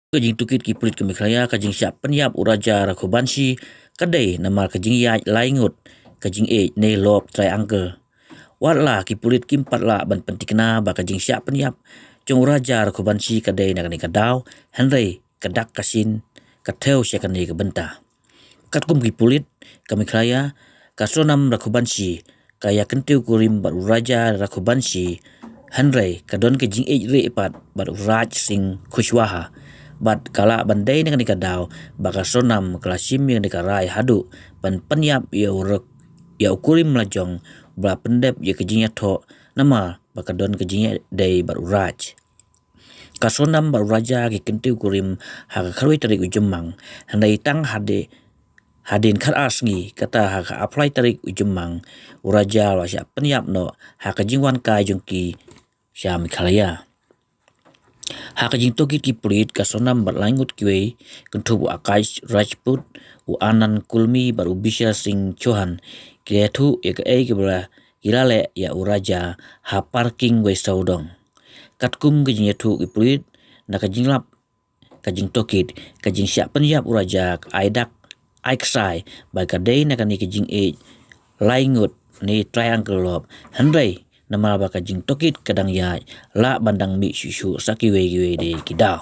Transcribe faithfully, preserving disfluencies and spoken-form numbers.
Ka jingtohkit ki pulit ka Meghalaya, ka jingshah pynïap u Raja Raghuvanshi ka dei namar ka jingïaid lai ngut ka jingïeit ne love triangle. Wat la ki pulit kim pat lah ban pyntikna ba ka jingshah pynïap jong u Raja Raghuvanshi ka dei na kane ka daw, hynrei ka dak ka shin ka thew sha kane ka bynta. Katkum ki pulit ka Meghalaya, ka Sonam Raghuvanshi ka ïakyntiew kurim bad u Raja Raghuvanshi, hynrei ka don ka jingïeit rieh pat bad u Raj Singh Kushwaha. Bad ka lah ban dei na kane ka daw ba ka Sonam ka la shim ïa kane ka rai haduh ban pynïap ïa u rek ïa u kurim lajong ba la pyndep ïa ka jingïathoh namar ba ka don ka jingïadei bad u Raj. Ka Sonam bad u Raja ki kyntiew kurim ha ka khatwei tarik u Jymmang, hynrei tang hade hadien khatar sngi, kata ha ka arphew lai tarik u Jymmang, u Raja u la shah pynïap noh ha ka jingwan kai jong ki sha Meghalaya. Ha ka jingtohkit ki pulit, ka Sonam bad lai ngut kiwei, kynthup u Akash Rajput, u Anand Kulmi bad u Bishal Singh Chauhan, ki la ïathuh ïa kaei kaba ki la leh ïa u Raja ha parking wei sawdong. Katkum ka jingïathuh ki pulit, na ka jinglap ka jingtohkit, ka jingshah pynïap u Raja ka ai dak ai ksai bad ka dei na kane ka jingïeit lai ngut ne triangle love, hynrei namar ba ka jingtohkit ka dang ïaid, lah ban dang mih shuh shuh sa kiwei kiwei de ki daw.